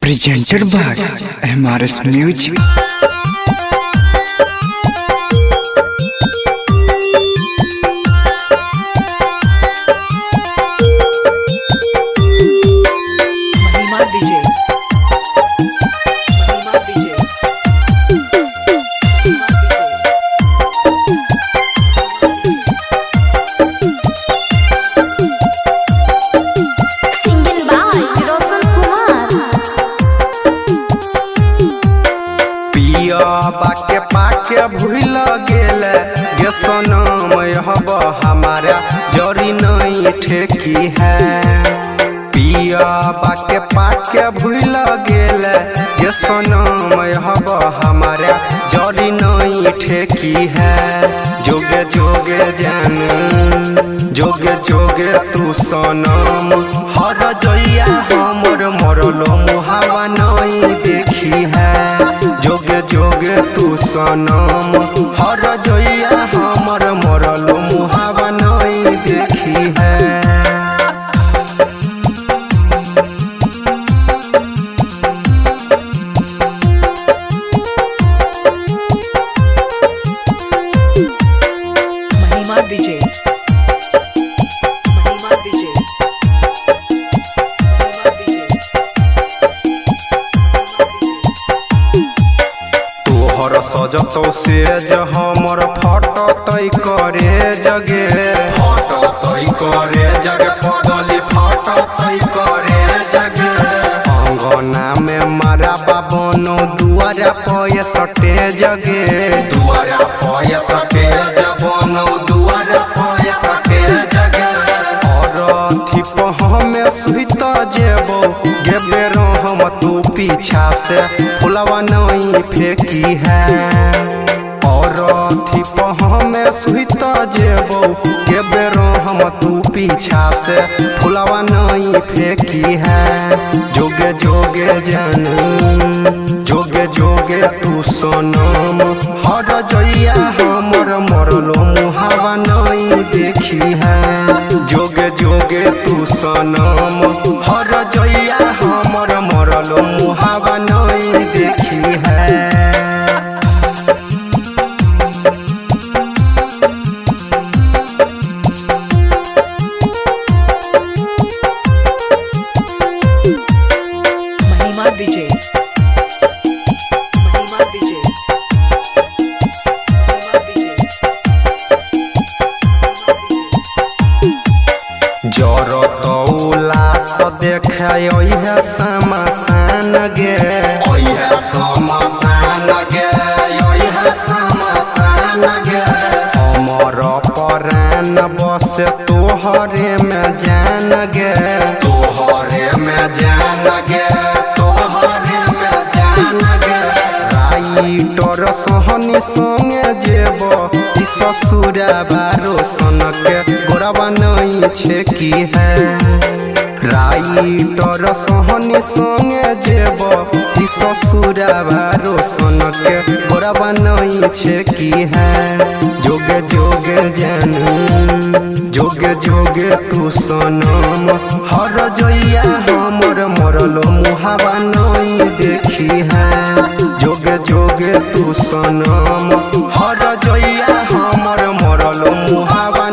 Presented by MRS Music. Mahima DJ. Mahima DJ. Mahima DJ. Singing by Roshan Kumar. पिया बाके पाके भूल गेल गे सनम हब हमारा जरी नहीं ठेकी है। पिया बाके पाके भूल गेल गे सनम हब हमारा जरी नहीं ठेकी है। जोगे जोगे जान जोगे जोगे तू सनम हर जइया हमर मरलो मुहावा नहीं देखी है। जोगे जोगे तू सनम हर जइया हमर मरलो मुहावा नहीं देखी है। Mahima DJ. Mahima DJ. Mahima DJ. तोहर सजतौ सेज हमर फटतै करे जगे फटतै करे जगे पगली फटतै करे जगे। अंगना में मारा बाबनो दुआरा पय सटे जगे दुआरा पय सटे जबनो दुआरा पय सटे जगे। अरथी पहमे सुइत जेबो गेबे हम तू पीछा से फुलवा नहीं फेंकी है। अरथी पहमे सुइत जेबो गेबे हम तू पीछा से फुलवा नहीं फेंकी है। जोगे जोगे जान जोगे जोगे तू सनम हर जइया हमर मरलो मुहावा नहीं देखी है। जोगे जोगे तू सनम हर जइया हमर मरलो मुहावा नहीं देखी है। Mahima DJ. Mahima DJ. Mahima DJ. जरतौला स देखे ओहे समासान गे ओहे समासान गे ओहे समासान गे। हमर परान बस तोहरे में जान गे तोहरे में जान गे तोहरे में जान गे। राइटर सहनी संगे जेब ई ससुरा बारो सनके गोरवा नहीं छेकी है। राइटर सहनी संगे जेब ई ससुरा बारो सनके गोरवा नहीं छेकी है। जोगे जोगे जान जोगे जोगे तू सनम हर जइया हमर मरलो मुहावा नहीं देखी है। जोगे जोगे तू सनम हर जइया हमर मरलो मुहावा